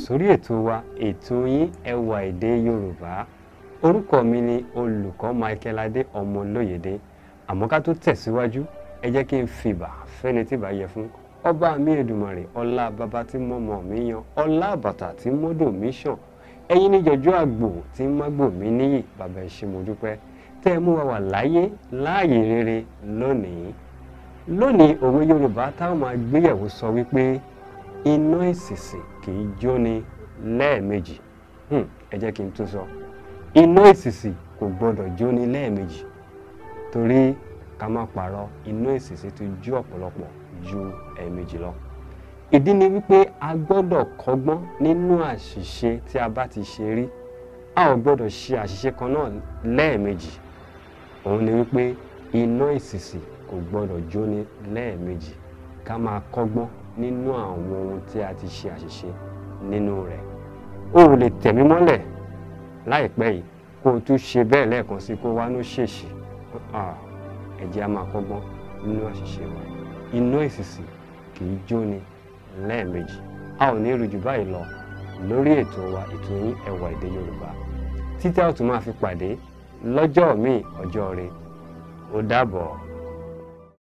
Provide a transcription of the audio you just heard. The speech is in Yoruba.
Sórí ètò wa, ètò yín, Ẹwà Èdè Yorùbá. Orúkọ mi ni olùkọ́ Michael Adé Ọmọlóyèdé. Àmọ́ ká tó tẹ̀síwájú, ẹ jẹ́ kí n fìbà fẹ́ni tí bá yẹ fún ọba mi Èdùmàrè, ọlá bàbá tí mọ́mọ́ mi yan, ọlá bàtà tí mọ́dò mi ṣàn, ẹ̀yin ní jọjọ́ àgbò tí mágbò mi níyì. Bàbá, ẹ ṣé, mo dúpẹ́ tẹ́ ẹ mú wa wà láyé láàyè rere lónìí. Lónìí, òwe Yorùbá táwọn máa gbéyẹ̀wò sọ wípé iná ìsìsì kì í jóni lẹ́ẹ̀mejì. Ẹ jẹ́ kí n tún sọ: iná ìsìsì kò gbọ́dọ̀ jóni lẹ́ẹ̀mejì, torí ká má parọ́, iná ìsìsì ti jó ọ̀pọ̀lọpọ̀ ju ẹ̀ẹ̀mejì lọ. Ìdí ni wípé a gbọ́dọ̀ kọ́gbọ́n nínú àṣìṣe tí a bá ti ṣe rí. A ò gbọ́dọ̀ ṣe àṣìṣe kan náà lẹ́ẹ̀mejì. Òun ni wípé iná ìsìsì kò gbọ́dọ̀ jóni lẹ́ẹ̀mejì. Ká máa kọ́gbọ́n nínú àwọn ohun tí a ti ṣe àṣìṣe nínú rẹ̀. O ò lè tẹ̀mí mọ́lẹ̀ láìpẹ́ yìí, kó o tún ṣe bẹ́ẹ̀ lẹ́ẹ̀kan sí, kó wá ní ṣèṣì. Ẹ jẹ́ á máa kọ́gbọ́n nínú àṣìṣe wa. Iná ìsìsì kì í jóni lẹ́ẹ̀mejì. A ò ní rí jù báyìí lọ lórí ètò wa, ètò yín, Ẹwà Èdè Yorùbá, títí a ó tún máa fi pàdé lọ́jọ́ míì, ọjọ́ rẹ̀. Ó dàbọ̀.